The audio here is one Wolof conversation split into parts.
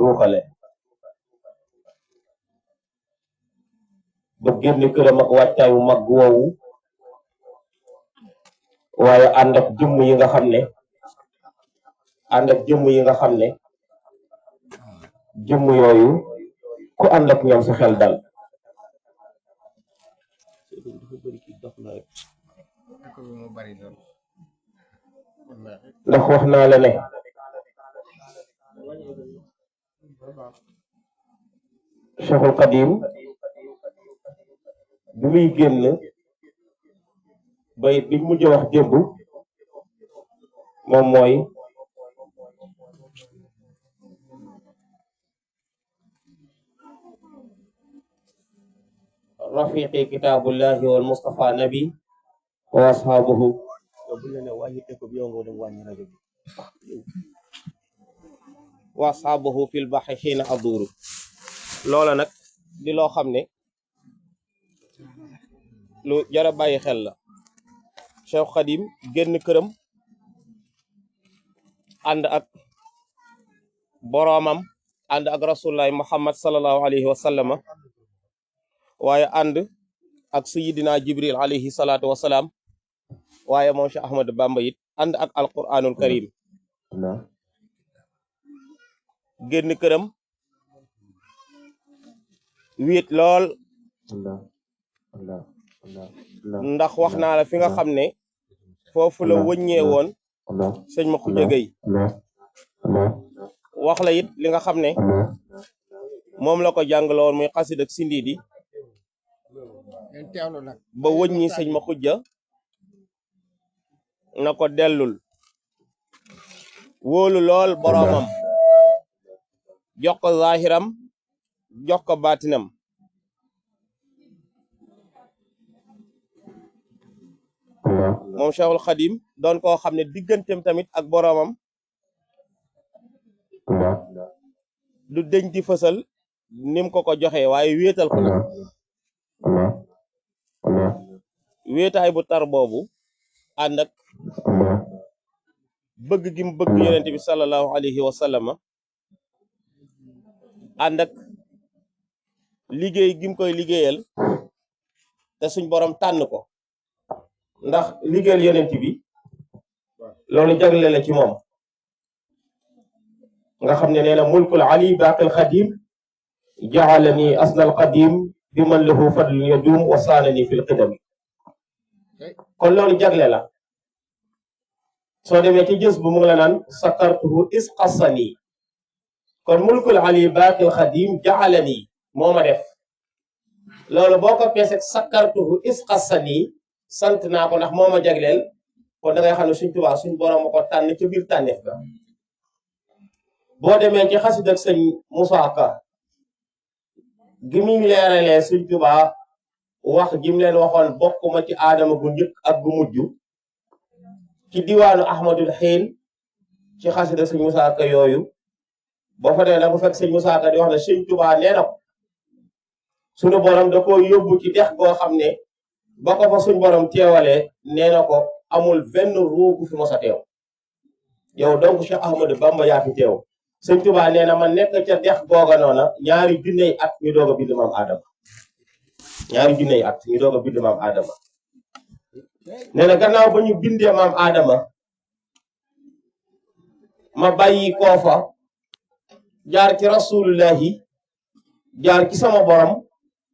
ruuxale ba génn këram ak wàccaay wu mag woowu waaye ànd ak jëmm yi nga xam ne jëmm yooyu ku ànd ak ñoom sa xel dal ndax wax naa la ne Cheikhul Qadim bi muy génn bayit bi mujj wax démb moom mooy rafiqi kitaabullahi wal mustafa nabi wa ashaabuhu wa ashaabuhu fil bahri xiina aduru loola nag di loo xam ne lu jara bàyyi xel la Cheikh Khadim génn këram ànd ak boroomam ànd ak rasulullahi muhammad sallallahu alayhi wa sallama waaye ànd ak sayidina jibril alayhi salaatu wasalaam waaye moom Cheikh Ahmadou Bamba it ànd ak alquranul karim génn këram wéet lool ndax wax naa la fi nga xam ne foofu la wëññee woon sëñ ma Xuja Gay wax la it li nga xam ne moom la ko jàngale woon muy xasid ak sindiidi ba wëññi sëñ ma Xuja na ko dellul wóolu lool boroomam jox ko zahiram jox ko baatinam moom Cheikhul Khadim doon koo xam ne digganteem tamit ak boroomam du deñ di fësal nim ko joxe waaye wéetal ko nag wéetaay bu tar boobu ànd ak bëgg gi mu bëgg yonent bi sallallahu alayhi wa sallama ànd ak liggéey gi mu koy liggéeyal te suñ borom tànn ko ndax liggéeyal yonent bi loolu jagle la ci moom nga xam ne nee na mulkul ali baqil xadim jaalani asnal qadim bi man lahu fadlun yadum wa saanani fil qidami kon loolu jagle la soo demee ci jës bu mu ngi la naan sakartuhu isqasani kon mulkul ali baqil xadim jaalani moo ma def loolu boo ko peesee sakartuhu isqasani sant naa ko ndax moo ma jagleel kon da ngay xam ne suñ Tuubaa suñ borom ko tànn ci biir tànneef ga boo demee ci xasid ak sëñ Musaa Ka gi muy leeralee suñ Tuubaa wax jim leen waxoon bokkuma ci aadama gu njëkk ak gu mujj ci diwaanu ahmadul xiin ci xasid ak sëñ Musaa Ka yooyu boo fa demee da nga fekk sëñ Musaa Ka di wax ne suñ Tuubaa nee na ko suñu borom da ko yóbbu ci dex goo xam ne ba ko fa suñ borom teewalee nee na ko amul benn ruugu fi mos a teew yow donc Cheikh Ahmadou Bamba yaa fi teew sëñ Tuubaa nee na man nekk ca dex googa noona ñaari junney at ñu doog a bind maam Adama ñaari junney at ñu doog a bind maam Adama nee na gannaaw ba ñu bindee maam Adama ma bàyyi koo fa jaar ci rasulullahi jaar ci sama borom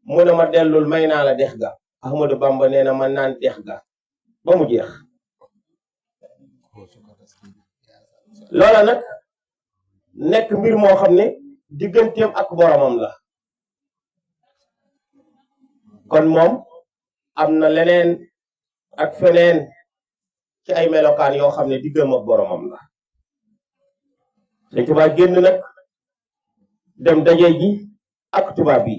mu ne ma dellul may naa la dex ga Ahmadou Bamba nee na ma naan dex ga ba mu jeex loola nag nekk mbir moo xam ne digganteem ak boromam la kon moom am na leneen ak feneen ci ay melokaan yoo xam ne diggam ak boromam la Sëñ Tuubaa génn nag dem daje ji ak tubaab yi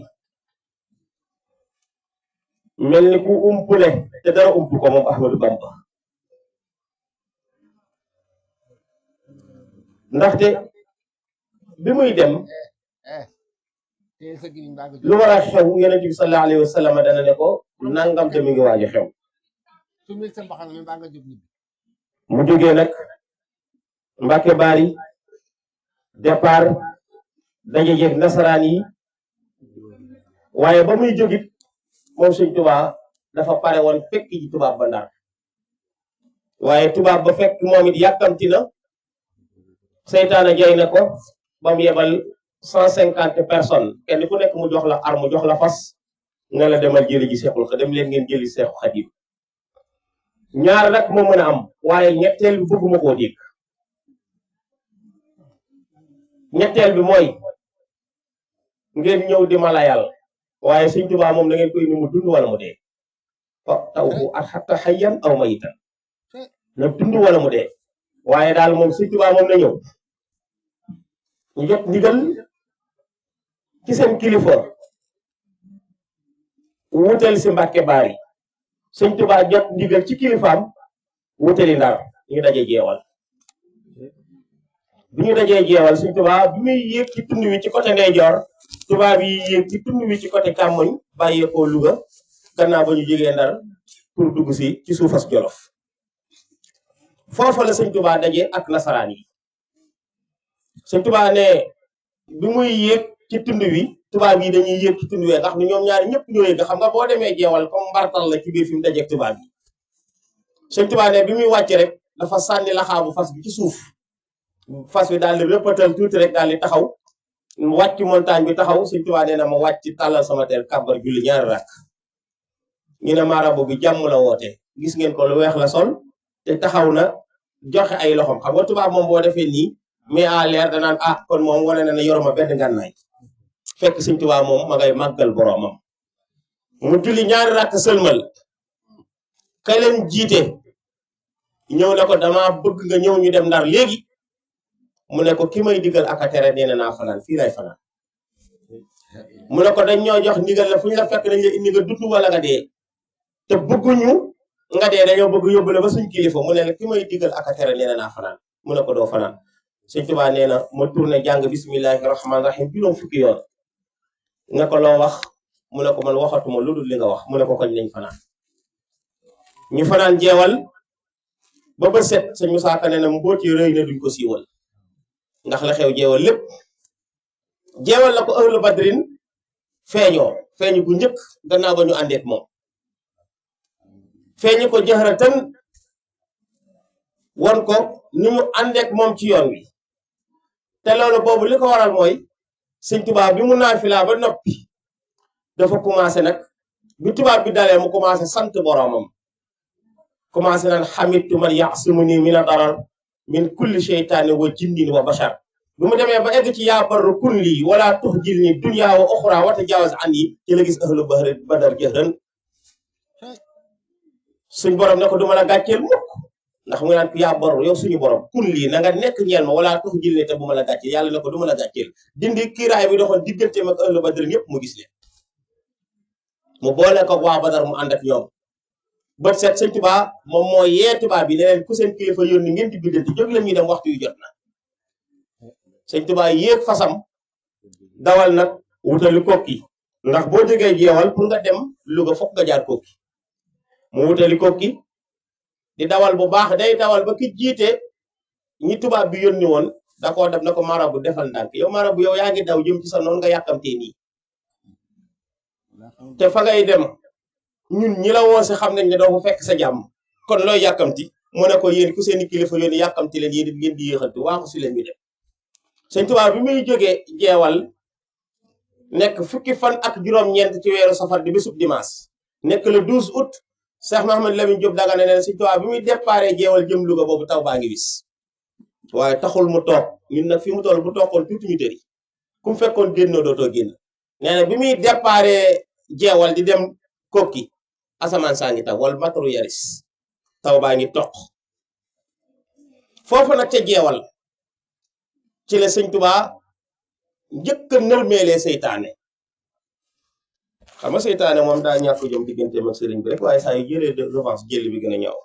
mel ni ku umpule te dara ump ko moom Ahmadou Bamba ndaxte bi muy dem lu war a xew yonent bi sallallahu alayhi wa sallam dana ne ko nangam te mi ngi waaj a xew mu jógee nag Mbàkke Bari départ daje jeeg nasaraan yi waaye ba muy jógit moom sëñ Tuubaa dafa pare woon fekk ji tubaab ba Ndar waaye tubaab ba fekk moom it yàkkamti na seytaane jay na ko ba mu yebal 150 personnes kenn ku nekk mu jox la arme jox la fas nga la demal jëli ji Seexul Xadim dem leen ngeen jëli Seexul Xadim ñaar nag moo mën a am waaye ñetteel bi bëgguma koo dégg ñetteel bi mooy ngeen ñëw di ma layal waaye sëñ Tuubaa moom da ngeen koy ni mu dund wala mu dee taw bu at xatta xayyan aw mayitan na dund wala mu dee waaye daal moom sëñ Tuubaa moom na ñëw ñu jot ndigal ci seen kilifa wutal si Mbàkke Baari sëñ Tuubaa jot ndigal ci kilifaam wutali Ndar ñu daje jeewal bi ñu dajee jeewal sëñ Tuubaa bi muy yéeg ci tund wi ci côté ndeyjoor tubaab yi yéeg ci tund wi ci côté càmmoñ bàyyeekoo Louga gannaaw ba ñu jógee Ndar pour dugg si ci suufas Jolof foofa la sëñ Tuubaa daje ak nasaraan yi sëñ Tuubaa ne bi muy yéeg ci tund wi tubaab yi dañuy yéeg ci tund wi ndax ni ñoom ñaari ñëpp ñoo yéeg xam nga boo demee jeewal comme mbartal la ci biir fi mu dajeeg tubaab yi sëñ Tuubaa ne bi muy wàcc rek dafa sànni laxaabu fas bi ci suuf fas wi daal di rëppatal tuuti rek daal di taxaw wàcc montagne bi taxaw sëñ Tuubaa nee na ma wàcc tàllal sama teel kàbbar julli ñaari rakk ñu ne marabu bi jàmm la woote gis ngeen ko lu weex la sol te taxaw na joxe ay loxom xam nga tubaab moom boo defee nii mais à l'air danaan ah kon moom wane na ne yoroma benn ngànnaay fekk sëñ Tuubaa moom ma ngay màggal boroomam mu julli ñaari rakk sëlmal ka leen jiite ñëw ne ko dama bëgg nga ñëw ñu dem Ndar léegi mu ne ko ki may digal ak a tere nee na naa fanaan fii lay fanaan mu ne ko dañ ñoo jox ndigal la fu ñu la fekk dañ la indi nga dund wala nga dee te bëgguñu nga dee dañoo bëgg yóbbu la ba suñ kilifa mu ne la ki may digal ak a tere nee na naa fanaan mu ne ko doo fanaan sëñ Tuubaa nee na ma tourné jàng bismillahi rahmaani rahim juróom fukki yoon ne ko loo wax mu ne ko man waxatuma lu dul li nga wax mu ne ko koñ lañ fanaan ñu fanaan jeewal ba ba set sëñ Musaa Ka nee na mbóot yi rëy na duñ ko siiwal ndax la xew jeewal lépp jeewal la ko ahlu badrin feeñu bu njëkk gannaaw ba ñu àndeek moom feeñu ko jahratan won ko ni mu àndeek moom ci yoon wi te loolu boobu li ko waral mooy sëñ tubaab bi mu naafilaa ba noppi dafa commencé nag bi tubaab bi dalee mu commencé sant boroomam commencé naan xamitu man yasimuni mina darar min kulli sheytaani wa jinnin wa bashar bi mu demee ba egg ci yaa barru kun lii wala tux jil ni dunya wa oxra wa tajawaz an yi ci la gis ahlu badar jëhran suñ borom ne ko duma la gàcceel mukk ndax mu naan yaa barru yow suñu borom kun lii na nga nekk ñeel ma wala tux jil ni te bu ma la gàcceel yàlla ne ko duma la gàcceel dindi kiiraay bi doxoon digganteem ak ahlu badar ñëpp mu gis leen mu boole ko waa badar mu ànd ak ñoom bët set sëñ Tuubaa moom moo yee tubaab bi ne leen ku seen kilifa yónni ngeen di biddanti jóg leen ñu dem waxtu yu jot na sëñ Tuubaa yéeg fasam dawal nag wutali kokki ndax boo jógee jeewal pour nga dem Louga fokk nga jaar kokki mu wutali kokki di dawal bu baax day dawal ba ki jiite ñi tubaab bi yónni woon da koo def na ko marabu defal ndànk yow marabu yow yaa ngi daw jëm ci sa noonu nga yàkkamtee nii te fa ngay dem ñun ñi la woo si xam nañ ne doo fa fekk sa jàmm kon looy yàkkamti mu ne ko yéen ku seeni kilifa yónni yàkkamti leen yéen it ngeen di yéexantu waaxu si leen ñu dem sëñ Tuubaa bi muy jógee jeewal nekk fukki fan ak juróom-ñeent ci weeru safar di bisub dimanche nekk le 12 août Cheikh Mahamad Lamine Diop Dagana ne sëñ Tuubaa bi muy déparé jeewal jëm Louga boobu taw baa ngi wis waaye taxul mu toog ñun nag fi mu toll bu toogoon tuuti ñu tëri ku mu fekkoon génnoo dootoo génn nee na bi muy déparé jeewal di dem kokki asamaan saa ngi taw wala mataru yaris taw baa ngi toq foofu nag ca jeewal ci la sëñ Tuubaa njëkk a nërmeelee seytaane xam nga seytaane moom daa ñàkk jom digganteem ak sëriñ bi rek waaye saa yu jëlee de revanche jël bi gën a ñëw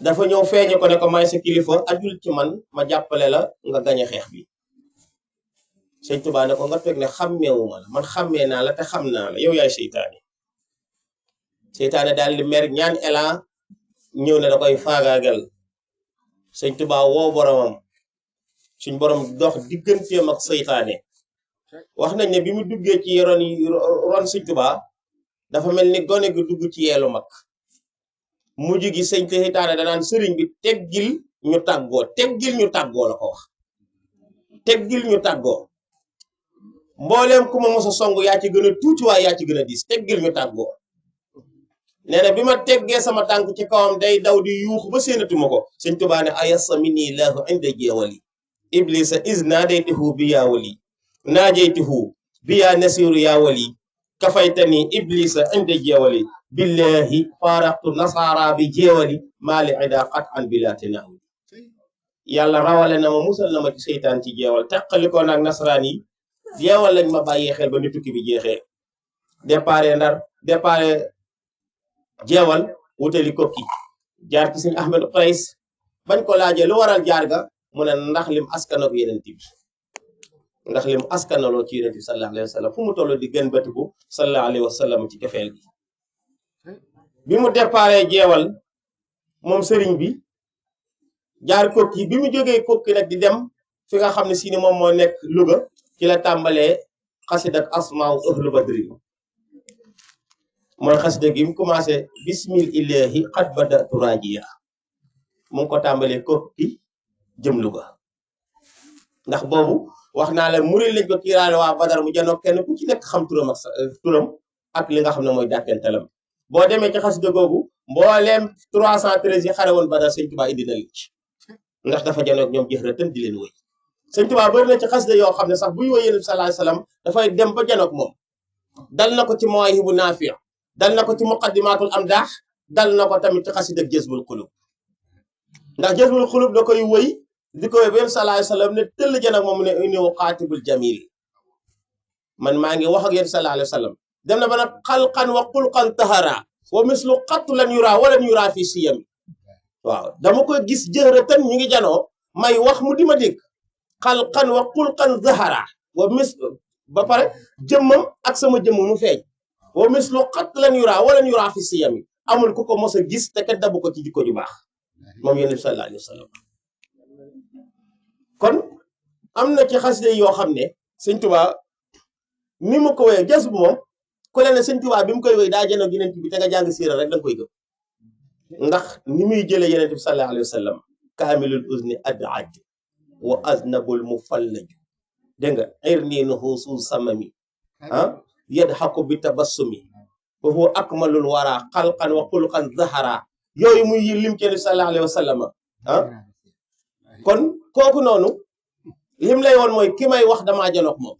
dafa ñëw feeñe ko ne ko may sa kilifa ajul ci man ma jàppale la nga gañe xeex bi sëñ Tuubaa ne ko nga teg ne xàmmeewuma la man xàmmee naa la te xam naa la yow yaay seytaane daal di mer ñaan elan ñëw ne da koy faagaagal sëñ Tuubaa woo boromam suñ borom dox digganteem ak seytaane wax nañ ne bi mu duggee ci ron Sëñ Tuubaa dafa mel ni gone gu dugg ci yeelu mag mujj gi seytaane danaan sëriñ bi teggil ñu tàggoo la ko wax teggil ñu tàggoo mbooleem ku ma mos a song yaa ci gën a tuuti waaye yaa ci gën a diis teggil ñu tàggoo nee na bi ma teggee sama tànk ci kawam day daw di yuuxu ba séenatuma ko Sëñ Tuubaa ne ayasamini laahu inda jeewali iblisa is naadaytuhu bi yaa wali naajaytuhu bi yaa nasiru yaa wali kafaytani iblisa inda jeewali billahi faaraqtu nasaara bi jeewali maali ida qat an bilaati naawli yàlla rawale na ma musal na ma ci seytaan ci jeewal teqalikoo naag nasaraan yi jeewal lañ ma bàyyee xel ba ni tukki bi jeexee dépare jeewal wutali kokki jaar ci Sëñ Ahmadu Qays bañ ko laajee lu waral jaar ga mu ne ndax lim askanoo ko yeneen bi ndax lim askanaloo ci yeneen bi sallallahu alayhi wa sallam fu mu toll di gën batiku sallallahu alayhi wa sallam ci kefeel gi bi mu déparé jeewal moom sëriñ bi jaar kokki bi mu jógee kokki nag di dem fi nga xam ne si ni moom moo nekk Louga ci la tàmbalee xasida ak asmaaw ahlu badri mooy xasida gi mu commencé bismillahi qad badatu rajiya mu ngi ko tàmbalee kokki jëm Louga ndax boobu wax naa la murid lañ ko kiiraale waa Badar mu janoo kenn ku ci nekk xam turam ak li nga xam ne mooy dàkkentelam boo demee ci xasida googu mbooleem 313 yi xare woon Badar Sëñ Tuubaa indi na li ci ndax dafa janoog ñoom jeex ratan di leen wëy Sëñ Tuubaa bari na ci xasida yoo xam ne sax buy wëy Yonent bi sallallahu alayhi wasallam dafay dem ba janoog moom dal na ko ci Mawaahibu Naafi' dal na ko ci Muqaddimatul Amdaax dal na ko tamit ci xasida Jazbul Qulub ndax Jazbul Qulub da koy wëy di ko wëy ba Yonent bi sallallahu alayhi wasallam ne tëll janoog moom ne inni qaatibul jamil man maa ngi wax ak Yonent bi sallallahu alayhi wasallam dem na ba nag xalqan wa xulqan tahara wa mislu xattu lan yuraa wala yuraa fi siyami waaw dama koy gis jëhratan ñu ngi janoo may wax mu di ma dégg xalqan wa xulqan zahara wa mis ba pare jëmmam ak sama jëmm mu feeñ wa mislu xattu lan yuraa wala yuraa fi siyami amul ku ko mos a gis te kat dabu ko ci jikko ju baax moom Yonent bi sallallahu alayhi wa sallam kon am na ci xasida yoo xam ne Sëñ Tuubaa ni mu ko woyee jas bu moom ku leen ne Sëñ Tuubaa bi mu koy woy daa jënoog Yonent bi te nga jàng siira rek da nga koy gëm ndax ni muy jëlee Yonent bi sallallahu alayhi wa sallam kaamilul uzni ad'aj wa aznabul mufallaj dégg nga irniinuhu su samami yadhaku bi tabassumi wa huwa akmalul wara xalqan wa xulqan zahara yooyu muy lim ci Yonent bi sallallahu alayhi wa sallam kon kooku noonu lim lay woon mooy ki may wax damaa janoog moom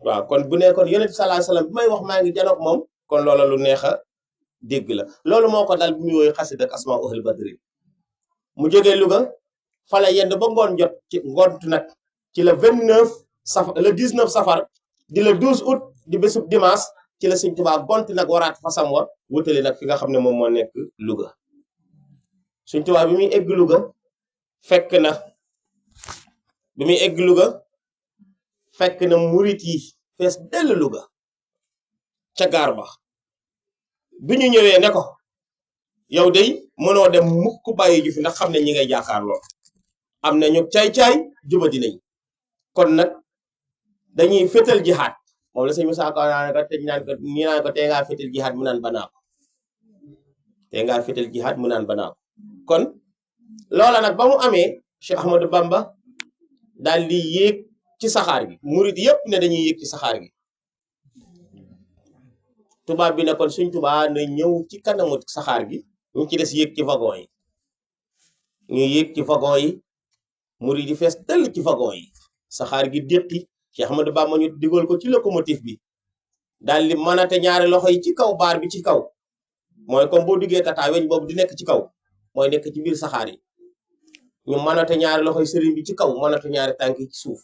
waaw kon bu ne kon Yonent bi sallallahu alayhi wasallam bi may wax maa ngi janoog moom kon loola lu neex a dégg la loolu moo ko dal bi muy woy xasida ak asmaa ahli badri mu jógee Louga fala yend ba ngoon jot ci ngont nag ci le 29 safar le 19 safar di le 12 août di bésub dimanche ci la Sëñ Tuubaa gont nag waraat fasam wa wutali nag fi nga xam ne moom moo nekk Louga Sëñ Tuubaa bi muy egg Louga fekk na murit yi fees dell Louga ca gaar ba bi ñu ñëwee ne ko yow day mënoo dem mukk bàyyi ju fi ndax xam ne ñi ngay jaakaarloo am nañu caay-caay juba dinañ kon nag dañuy fétal jihaad moom la sëñ Musaa Ka naan ko tëj naan ko ñi naan ko tey ngaa fétal jihaad mu naan banaa ko tey ngaa fétal jihaad mu naan banaa ko kon loola nag ba mu amee Cheikh Ahmadou Bamba daal di yéeg ci saxaar gi murid yëpp ne dañuy yéeg ci saxaar gi tubaab bi ne kon Sëñ Tuubaa na ñëw ci kanamu saxaar gi ñu ci des yéeg ci wagon yi ñu yéeg ci wagon yi murid yi fees dell ci wagon yi saxaar gi déqi Cheikh Ahmadou Bamba ñu digal ko ci locomotive bi daal di mënate ñaari loxo yi ci kaw baar bi ci kaw mooy comme boo duggee tata weñ boobu di nekk ci kaw mooy nekk ci biir saxaar yi ñu mënate ñaari loxo yi sëriñ bi ci kaw mënate ñaari tànk yi ci suuf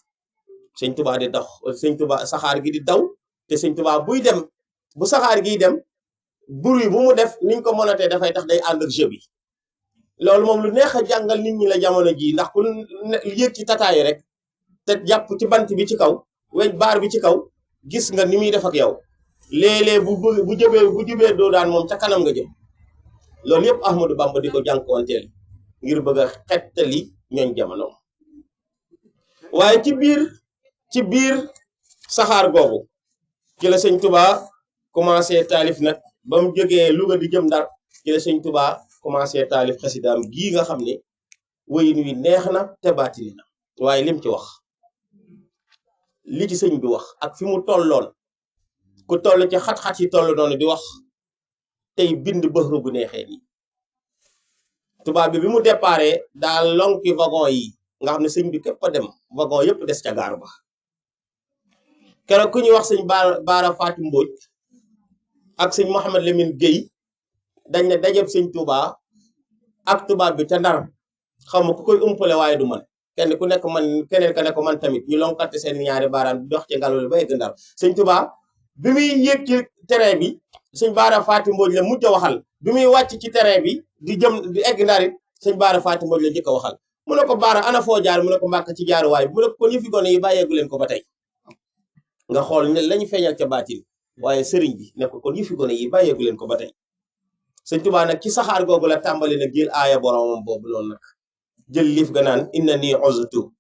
Sëñ Tuubaa di dox Sëñ Tuubaa saxaar gi di daw te Sëñ Tuubaa buy dem bu saxaar giy dem bruit bu mu def niñ ko mënatee dafay tax day ànd ak jeu bi loolu moom lu neex a jàngal nit ñi la jamono ji ndax ku yéeg ci tataay rek te jàpp ci bant bi ci kaw weñ baar bi ci kaw gis nga ni muy def ak yow léeg-léeg bu jëbee doo daan moom ca kanam nga jëm loolu yëpp Ahmadou Bamba di ko jànkoonteel ngir bëgg a xettali ñooñ jamono waaye ci biir saxaar googu ci la sëñ Touba commencé taalif nag ba mu jógee Louga di jëm Ndar ci la sëñ Touba commencé taalif xasidaam gii nga xam ne wëyin wi neex na te baatini na waaye lim ci wax li ci sëñ bi wax ak fi mu tolloon ku toll ci xat-xat yi toll noonu di wax tey bind bëxru bu neexee nii tubaab bi mu déparé daal lonki wagon yi nga xam ne sëñ bi képp a dem wagon yëpp des ca gaar ba keroog ku ñuy wax sëñ Baara Faati Mbóoj ak sëñ Mouhamed Lamine Guèye dañ ne dajeb sëñ Touba ak tubaab bi ca Ndar xam ku koy umpale waaye du man kenn ku nekk man keneen ka ne ko man tamit ñu lonkate seen ñaari baaraam dox ci ngelaw li ba yegg Ndar sëñ Touba bi muy yéeg ci terrain bi sëñ Baara Faati Mbóoj la mujj a waxal bi muy wàcc ci terrain bi di jëm di egg Ndar it sëñ Baara Faati Mbóoj la njëkk a waxal mu ne ko Baara ana foo jaar mu ne ko Mbàkke ci jaaruwaay mu ne ko kon yëfi gone yi bàyyeegu leen ko ba tey nga xool ne lañu feeñal ca baatin waaye sëriñ bi ne ko kon yëfi gone yi bàyyeegu leen ko ba tey sëñ Tuubaa nag ci saxaar googu la tàmbali nag jël aaya boromam boobu loolu nag jël liif ga naan innani uztu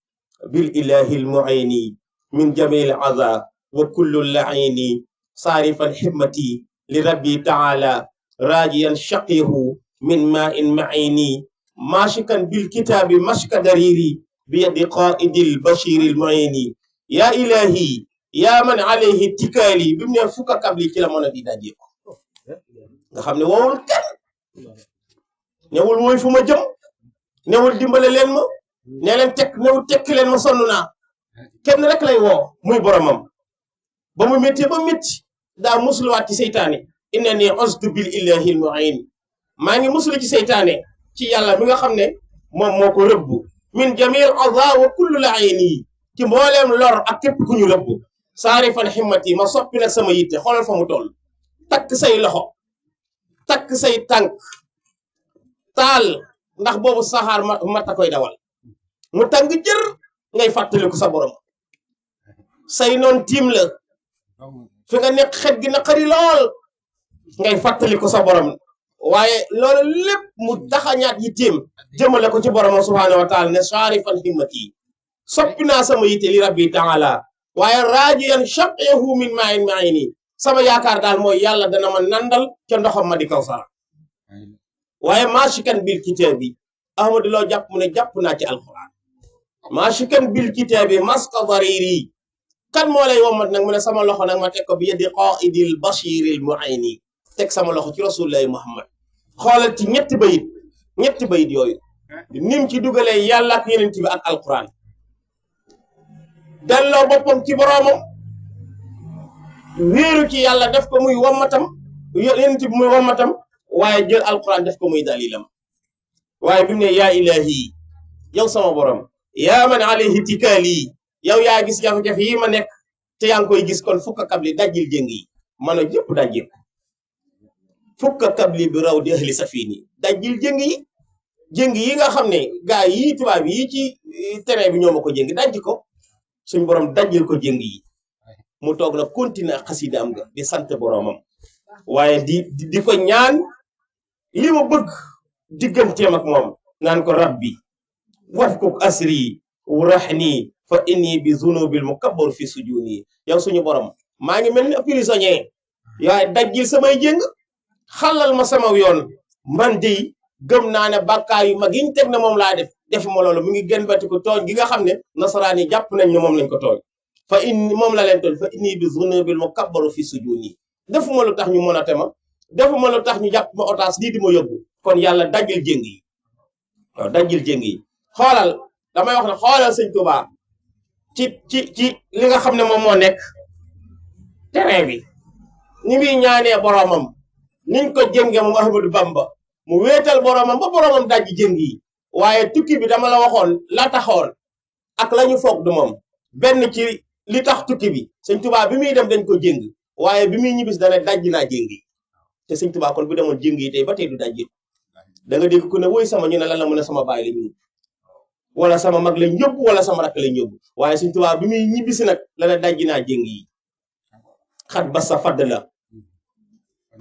bil ilahi l muini min jamil aza wa kullu laini saarifan himmati li rabbi taala rajiyan shaqihu min ma in maini mashikan bil kitaabi mashka dariri bi yadi qaidil bashiril muini ya ilahi yaa man alayhi tikaali bi mu ne fukka kabli ci la mën a di dajee ko nga xam ne woowul kenn newul wooy fu ma jëm newul dimbale leen ma ne leen newul tekki leen ma sonn naa kenn rek lay woo muy boromam ba mu métti ba métti daa musluwaat ci seytaane innani uztu bil ilahi al muin maa ngi muslu ci seytaane ci yàlla mi nga xam ne moom moo ko rëbb min jamil aza wa kullu laini ci mbooleem lor ak képp ku ñu rëbb saarifan himmati ma soppi nag sama yitte xoolal fa mu toll takk say loxo takk say tànk taal ndax boobu saxaar mata koy dawal mu tàng jër ngay fàttaliku sa borom say noon tiim la fi nga nekk xet gi naqari lool ngay fàttaliku sa borom waaye loolu lépp mu daxañaat yitteem jëmale ko ci borom subhaanahu wa taala ne saarifan himmati soppi naa sama yitte li rabbi taala waaye raajiyan shaqihu min ma'in ma'ini sama yaakaar daal mooy yàlla dana ma nandal ca ndoxam ma di kaw sara waaye maashikan bil kitaabi ahmadu loo jàpp mu ne jàpp naa ci alquran maashikan bil kitaabi maska dariri kan moo lay womat nag mu ne sama loxo nag ma teg ko bi yadi qaidil bashiril mu'ini teg sama loxo ci rasulullahi muhammad xoolal ci ñetti bayit yooyu nim ci dugalee yàlla ak yeneen bi ak alquran delloo boppam ci boroomam wéeru ci yàlla def ko muy wommatam yeneen bi muy wommatam waaye jël alquran def ko muy dalilam waaye bi mu ne yaa ilahi yow sama borom yaa man alayhi tikaali yow yaa gis jafe-jafe yi ma nekk te yaa ngi koy gis kon fukka kabli dajjil jëng yi man a jëpp dajjil fukka kabli bi raw di ahli safini dajjil jëng yi nga xam ne gaa yi tubaab yi ci terrain bi ñoo ma ko jëng dajji ko suñ borom dajjil ko jëng yi mu toog na continuer xasida am nga di sant boromam waaye di ko ñaan li ma bëgg digganteem ak moom naan ko rabbi wafkuk asri wurahni fa inni bi zunubil mukabbar fi sujuni yow suñu borom maa ngi mel ni prisonnier waaye dajjil samay jëng xalal ma sama yoon man de gëm naa ne bàkkaar yu mag yi ñu teg na moom laa def ma loolu mu ngi gën bati ko tooñ gi nga xam ne nasaraan yi jàpp nañ ne moom lañ ko tooñ fa inni moom la leen tooñ fa inni bi zunubil mukabbar fi sujuni defuma lu tax ñu mënate ma defuma lu tax ñu jàpp ma otage lii di ma yóbbu kon yàlla dajjil jëng yi waaw dajjil jëng yi xoolal damay wax ne xoolal sëñ Tuubaa ci li nga xam ne moom moo nekk terrain bi ni muy ñaanee boromam niñ ko jënge moom Ahmadou Bamba mu wéetal boromam ba boromam dajji jëng yi waaye tukki bi dama la waxoon la taxoon ak la ñu foog du moom benn ci li tax tukki bi sëñ Tuubaa bi muy dem dañ ko jëng waaye bi muy ñibbis dana dajji naa jëng yi te sëñ Tuubaa kon bu demoon jëng yi tey ba tey du dajji da nga dégg ku ne woy sama ñu ne lan la mu ne sama baay lañ yóbbu wala sama mag lañ yóbbu wala sama rakk lañ yóbbu waaye sëñ Tuubaa bi muy ñibbisi nag la ne dajji naa jëng yi xat ba sa fadd la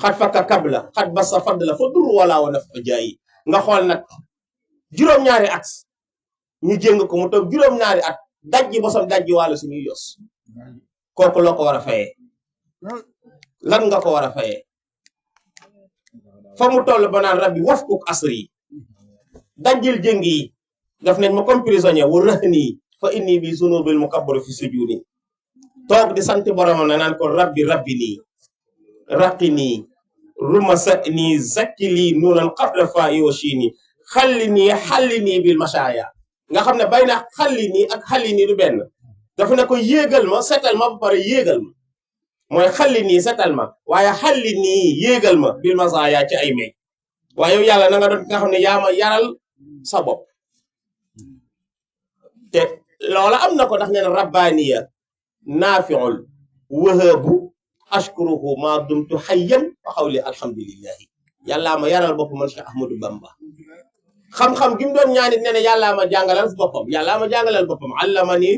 xat fakka kab la xat ba sa fadd la fa dur wala wa naf jaayi nga xool nag juróom-ñaari at ñu jéng ko mu toog juróom-ñaari at dajji bosam dajji wàllu suñuy yos kooku loo ko war a fayee lan nga ko war a fayee fa mu toll ba naan rabbi wafkuk asri yi dajjil jëng yi daf nañ ma comme prisonnier wu rëx nii fa inni bi zunubil mukabbaru fi sujudi toog di sant boromam na naan ko rabbi nii raqi nii ruma sa nii zakki lii nuunan qabla faa i wa chiini xalli nii bil mashaya nga xam ne bay na xalli nii ak xalli nii du benn dafa ne ko yéegal ma setal ma ba pare yéegal ma mooy xalli nii setal ma waaye xalli nii yéegal ma bil mashaya ci ay may waaye yow yàlla na nga doon nga xam ne yaa ma yaral sa bopp te loola am na ko ndax nee na rabbaaniya naafiul wahaabu ashkuruhu ma dumtu hayyan wa xawli alhamdulillahi yàllaa ma yaral bopp man Cheikh Ahmadou Bamba xam-xam gi mu doon ñaanit ne ne yàllaa ma jàngalal boppam yàllaa ma jàngalal boppam allamani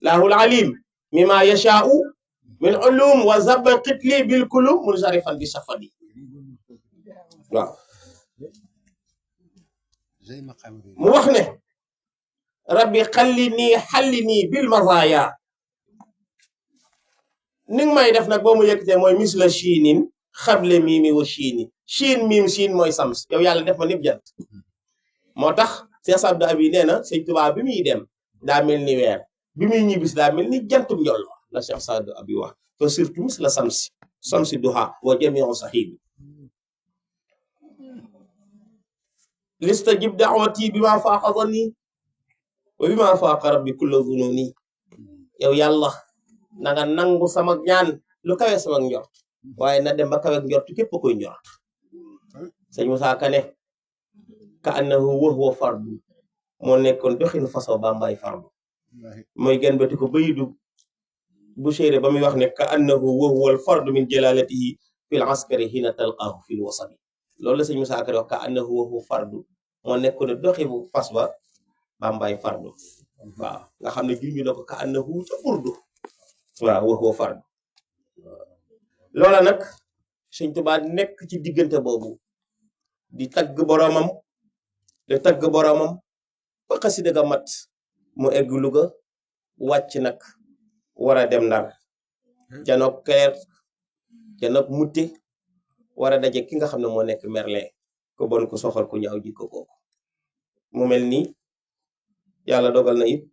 lahul alim mimma yashaa'u min ulum wa zaba qitli bil kulum munsarifan bi safadi waaw mu wax ne rabbi xalli nii bil mazaya ni nga may def nag boo mu yëkkatee mooy mis la chiinin xable miimi wa chiini chiin miim chiin mooy sams yow yàlla def ma nib jant moo tax Cheikh Sabdou Abi nee na sëñ Tuubaa bi muy dem daa mel ni weer bi muy ñibbis daa mel ni jantum njol la Cheikh Sabdou Abi wax te surtout mis la samsi duha wa jamiu sahibi listajib da'wati bi ma faaqa zanni wa bi ma faaqa rabbi kulla zununi yow yàlla na nga nangu sama ñaan lu kawe sama njort waaye na dem ba kawe njort képp koy njort sëñ Moussa Ka ne ka annahu wa huwa fardu moo nekkoon doxinu façon bambay fardu mooy gën bati ko bayidu bu chéré ba muy wax ne ka annahu wa huwa al fardu min jalalatihi fil askari hina talqaahu fil wasabi loolu la sëñ Moussa Ka wax ka annahu wa huwa fardu moo nekkoon doxinu fas ba bambay fardu waaw nga xam ne junñu na ko ka annahu ca burdu waaw waxoo fardu loola nag Sëñ Tuubaa nekk ci diggante boobu di tagg boromam ba xasida ga mat mu egg Luga wàcc nag war a dem Ndar janoog Keleer janoog Mutte war a daje ki nga xam ne moo nekk Merlin ko bon ko soxal ku ñaaw jikko kooku mu mel ni yàlla dogal na it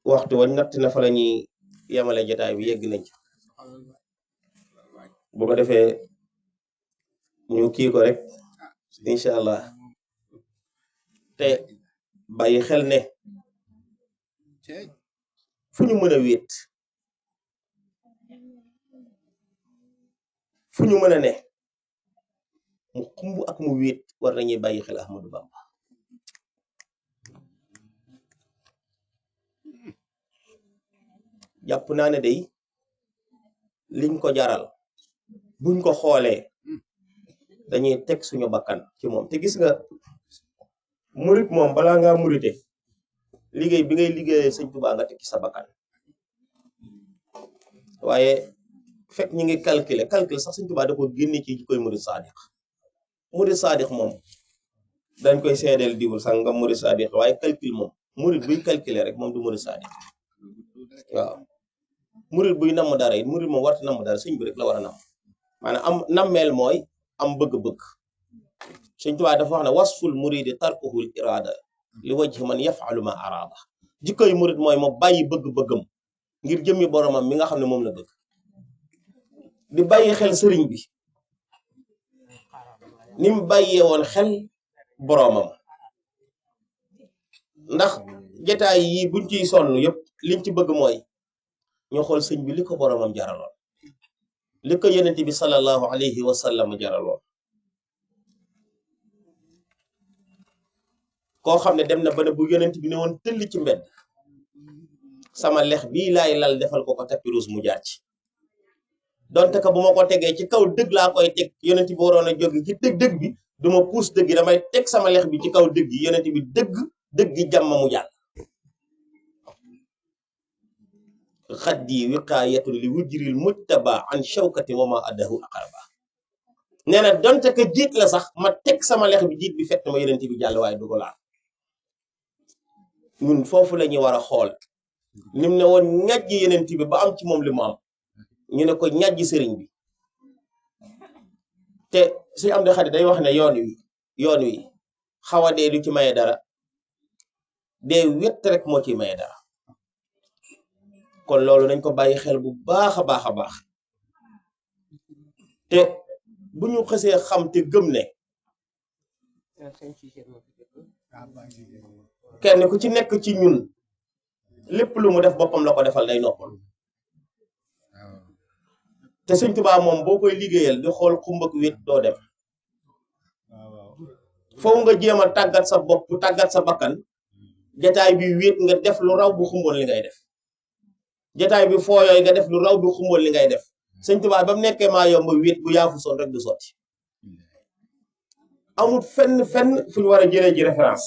waxtu wa natt na fa la ñuy yemale jotaay bi yegg nañ bu ko defee ñu kii ko rek incha allah te bàyyi xel ne fu ñu mën a wéet fu ñu mën a ne mu xumb ak mu wéet war nañuy bàyyi xel Ahmadou Bamba jàpp naa ne day liñ ko jaral buñ ko xoolee dañuy teg suñu bakkan ci moom te gis nga murit moom balaa ngaa murite liggéey bi ngay liggéeyee sëñ Tuubaa nga teg ci sa bakkan waaye fekk ñi ngi calculer sax sëñ Tuubaa da ko génne ci koy murit saadiq moom dañ koy seedeel diwul sax nga murit saadiq waaye calcul moom murit buy calculer rek moom du murit saadiq waaw murit buy namm dara it murit moom warta namm dara sëñ bi rek la war a namm maanaam am nammeel mooy am bëgg-bëgg sëñ Tuubaa dafa wax ne wasful muridi tarkuhul irada li wajhi man yafalu ma arada jikkoy murit mooy mo bàyyi bëgg-bëggam ngir jëmmi boromam mi nga xam ne moom la bëgg di bàyyi xel sëriñ bi ni mu bàyyee woon xel boromam ndax jotaay yi buñ ciy sonn yëpp liñ ci bëgg mooy ñu xool sëñ bi li ko boromam jaraloon li ko yonent bi sallallahu alayhi wa sallam jaraloon koo xam ne dem na ba ne bu yonent bi ne woon tëll ci mbedd sama lex bii laay lal defal ko ko tapis rouge mu jaar ci donte que bu ma ko tegee ci kaw dëgg laa koy teg yonent bi waroon a jóge ci dëgg bi du ma puus dëgg yi damay teg sama lex bi ci kaw dëgg yi yonent bi dëgg jàmm mu jàll xaddi wiqaayatun li wujril mujtaba an shawkati wa ma adahu aqarba nee na donte que jiit la sax ma teg sama lex bi jiit bi fekk ma yonent bi jàll waaye du ko laal ñun foofu la ñuy war a xool nim ne woon ñajji yeneen bi ba am ci moom li mu am ñu ne ko ñajji sëriñ bi te suñu am di xarit day wax ne yoon wi xaw a dee du ci maye dara dee wett rek moo ci maye dara kon loolu nañ ko bàyyi xel bu baax a baax a baax te bu ñu xësee xam te gëm ne kenn ku ci nekk ci ñun lépp lu mu def boppam la ko defal day noppal te Sëñ Tuubaa moom boo koy liggéeyal di xool xumbak wét doo dem foofu nga jéem a tàggat sa bopp tàggat sa bakkan jataay bi wét nga def lu raw bu xumboon li ngay def jataay bi fooyooy nga def lu raw bu xumboon li ngay def Sëñ Tuubaa ba mu nekkee maa yomb wét bu yaafu soon rek du sotti amul fenn fu ñu war a jëlee ji référence